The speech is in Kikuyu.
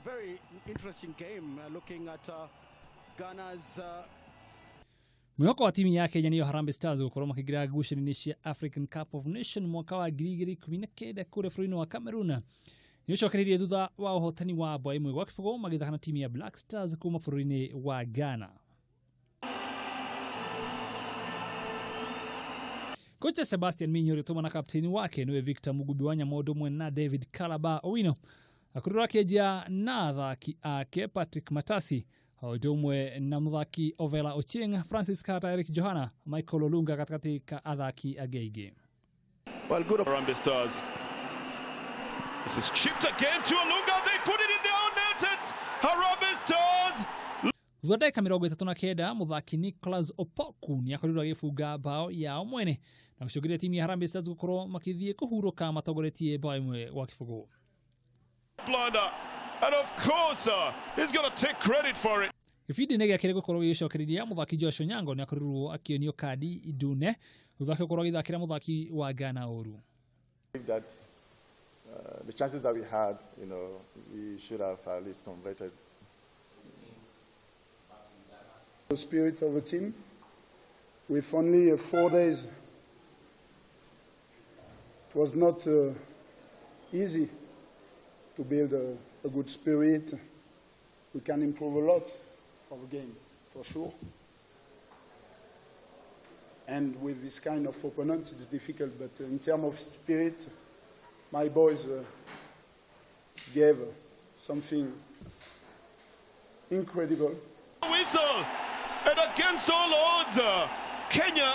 Very interesting game looking at Ghana's Mwĩhoko wa timu ya Kenya nĩyo Harambee Stars gũkorwo makĩingĩra ngucanio-inĩ cia African Cup of Nation mwaka wa 2019 kũrĩa bũrũri-inĩ wa Cameroon nĩ ũcokereirie thutha wa ũhotani wa bao 1-0 magĩthaka na timu ya Black Stars kuma bũrũri-inĩ wa Ghana. Kocha Sebastian Minyo ũrĩa na kapteni wake nĩwe Victor Mugubi wa Nyamondo ũmwe na David Kalaba Owino akorirwo akĩanjia na athaki ake Patrick Matasi o ũndũ ũmwe na mũthaki Ovela Ochieng, Francis Carter, Eric Johana, Michael Olunga gatagatĩ ka athaki angĩ aingĩ. Well, good. Harambee Stars. This is chipped again to Olunga. They put it in their own net and Harambee Stars. Thutha ndagĩka 39 mũthaki Nicholas Opoku nĩ akorirwo agĩbunga bao yao mwene na gũcũngĩrĩria timu ya Harambee Stars gũkorwo makĩthiĩ kũhurũka matongoretie bao 1-0. Blunder. And of course, he's going to take credit for it. Gĩbindi-inĩ gĩakĩrĩ gũkorwo gĩgĩcokereria mũthaki Joshua Nyango nĩ akorirwo akĩonio kandi ndune thutha wake gũkorwo agĩthakĩra mũthaki wa Ghana ũru. Think that the chances that we had, we should have at least converted. The spirit of a team, with only 4 days, it was not easy to build a good spirit. We can improve a lot for the game, for sure. And with this kind of opponent, it's difficult. But in terms of spirit, my boys gave something incredible. Whistle. And against all odds, Kenya